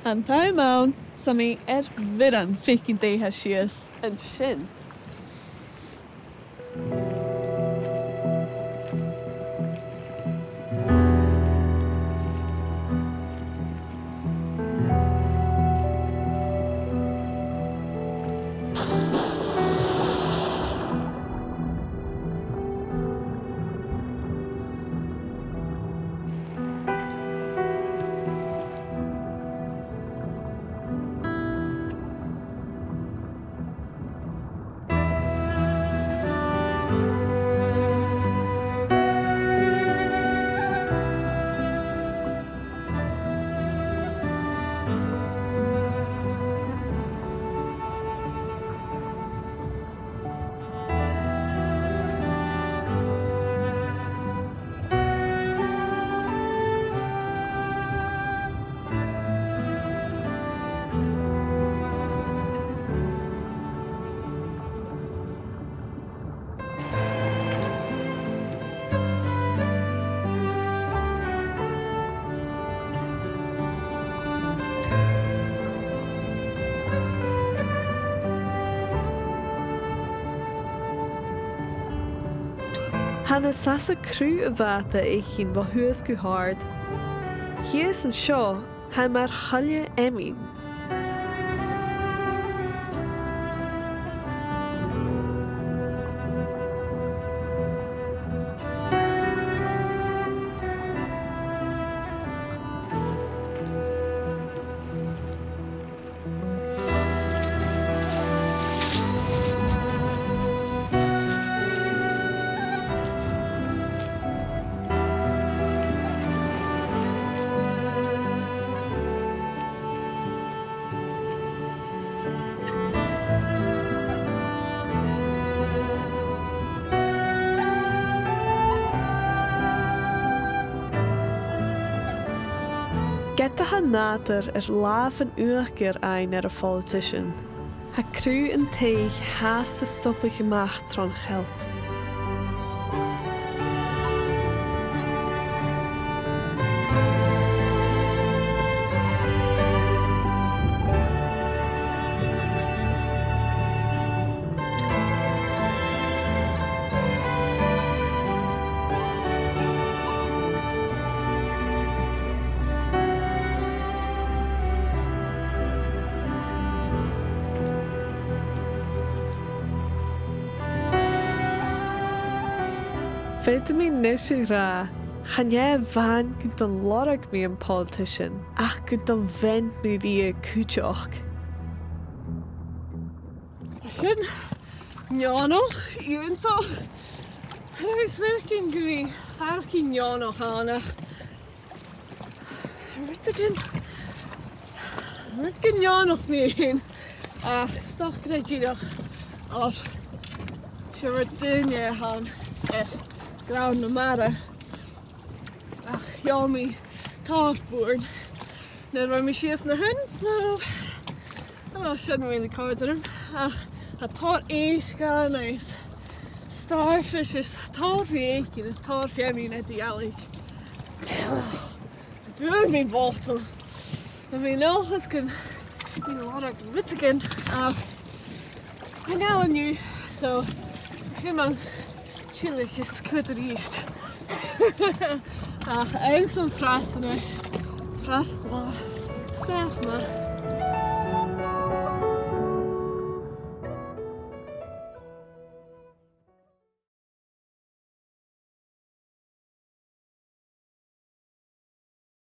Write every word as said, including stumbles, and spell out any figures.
An t-àm ann, 's mi air bhioran faicinn dè tha sìos an sin. Tha na Sasaig cruth a' bhàta a' tighinn bho shuas gu h-àrd. Shìos an seo, tha mar Choille Emin. Ged a tha nàdar air làmh an uachdair fhaighinn air a' pholitisean, tha cruth an taigh fhathast a' stobadh a-mach tron cheilp. Faodaidh mi a-nis a ràdh, chan e a-mhàin gun do lorg mi am politician, ach gun do bhean mi rithe cuideachd. Sin neònach iongantach. Tha mi a' smaoineachadh gum bi faireachdainn neònach ann, ach rudeigin, rudeigin neònach mi fhèin, ach 's dòcha gur e dìreach, o, 's e mar duine a th' ann air grunn na mara. Ach gheall mi tòrr bùirn nuair a bha mi sìos an sin, so, I don't know, sin a bha a' còrdadh rium. Ach tha tòrr èisg ann is starfish is tòrr ri fhaicinn is tòrr feamainn eadar-dhealaichte. Fhuair mi botal. Tha mi an dòchas gun, gun do lorg mi rudeigin, ach chan eil an-diugh, so, sin mar, tillidh is cuideachd a-rithist. Ach anns an fhras a-nis, fras blàth, 's math.